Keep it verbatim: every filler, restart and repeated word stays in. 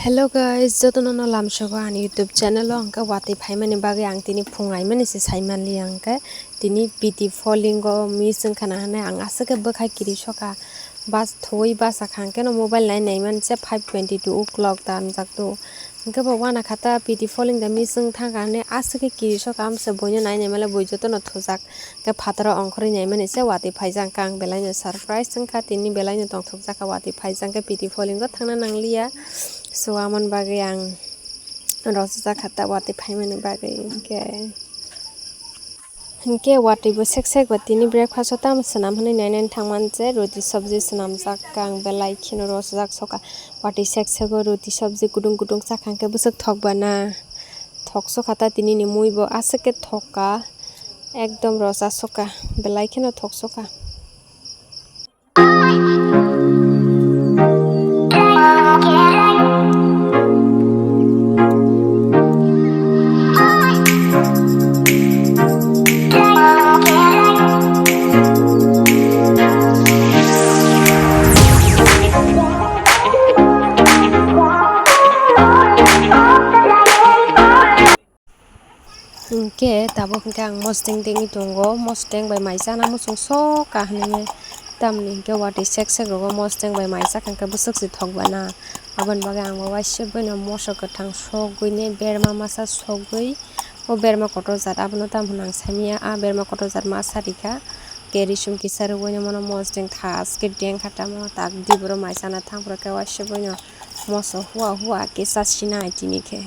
Hello guys, jotono no lamsogo ani YouTube channel o. Hwnkhe watwi phaimani bagwi ang tini phung aimani se saimanliya, hwnkhe tini P T Falling o miss wngkha na hwnwi ang aswk khe bwkhai kirisoka. Bus thuwi bus akha hwnkhe no mobile nai naimani se five twenty two o'clock da wngjakdu. Hwnkhe bo wana khata P T Falling da miss wng thangkha hwnwi aswk khe kirisoka, amse boino nai naimale bui jotono thujak. Khe phataro ongkhorwi naimani se watwi phaijak kha ang, belaino surprise wngkha, tini belaino tongthokjak kha, watwi phaijak khe P T Falling o thangna nangliya. So, amoni bagwi ang rosajak kha ta watwi phaimani bagwi. Hwnkhe, hwnkhe watwi bo sek sek ba tini breakfast o tamo swnam hwnwi nainani thangmani se roti sabji swnamjak kha ang, belai kheno rosajak soka. Watwi sek sek o roti sabji kudung kudung chakha hwnkhe bwswk thok bana. Thok sokha ta tini ni mui bo aswk khe thok kha. Ekdom rosa soka, belai kheno thok soka. Hwnkhe tabuk hwnkhe ang mosdeng dengwi tongo, mosdeng bai mai chana muchung sokha hwnwi, tamni hwnkhe watwi sek sek rogo mosdeng bai mai chakha hwnkhe bwswk se thok bana. Aboni bagwi ang bo waisa boino moso kwthang sogwi nai berma masa sogwi, o berma kotor jat abono tamo hwnwi ang saimanya, a berma kotor jat masa rikha. Khe risum kisa rwgwi nai mano mosdeng thaske dengkha tamo tak diboro mai chana thangphuru khe waisa boino moso hua hua khe chasinai tini khe.